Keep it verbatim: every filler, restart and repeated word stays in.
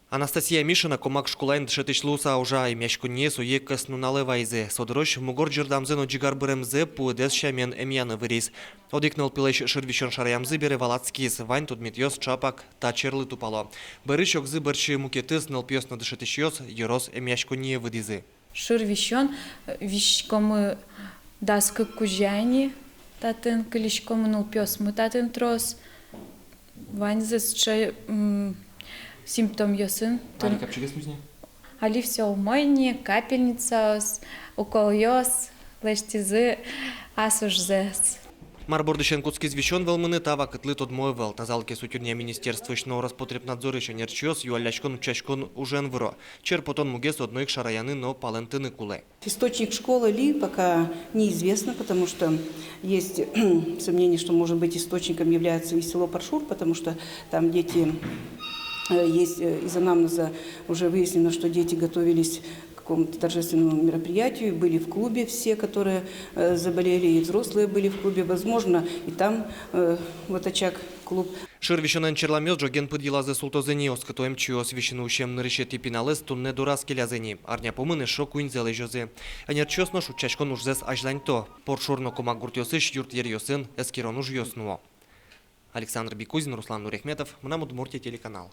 Анастасия Мишина Комак школаын дышетӥсь луыса ужа. Эмъяськонниез озьы кӧснуналэ вайизы. Со дырозь мугор ӟырдамзэ но ӟигар быремзэ пуэдэз сямен эмъяны выриз. Одӥг нылпилэсь шыр висён шараямзы бере валатскиз: вань тодметъёс чапак та черлы тупало. Бӧрысь огзы бӧрсьы мукетыз нылпиос но дышетӥсьёс ёрос эмъяськонние выдӥзы. Шыр висён, э, висиськомы дас кык кузя ини татын, кылиськомы, нылпиосмы татын трос. Ваньзэ сыӵе, м, симптомъёсын. Али капчигес музне? Али всё умой ини, капельницаос, уколъёс лэсьтӥзы ас ужзэс. Мар бордысен кутскиз висён вӧлмыны, та вакытлы тодмо ӧвӧл. Тазалыкез утёнъя министерствоысь но Роспотребнадзорысь ӧнерчиос юалляськон-утчаськон ужен выро. Чер потон мугез одно ик шараяны но палэнтыны кулэ. Источник школы ли, пока неизвестно, потому что есть сомнение, что, может быть, источником является и село Паршур, потому что там дети, э, есть, э, из анамнеза уже выяснено, что дети готовились к какому-то торжественному мероприятию, были в клубе все, которые, э, заболели, и взрослые были в клубе. Возможно, и там, э, вот очаг, клуб. Шыр висёнэн черламъёс ӝоген пыд йылазы султозы ини. Оскыто эмчиос: висьыны усем нырысетӥ пиналэз туннэ дораз келязы ини. Арня пумын эшшо куиньзэ лэзёзы. Ӧнерчиос нош утчаськон ужзэс азьланьто. Паршур но Комак гуртъёсысь юртъеръёсын эскерон ужъёс нуо. Александр Бекузин, Руслан Нурехметов, «Мынам Удмуртие» телеканал.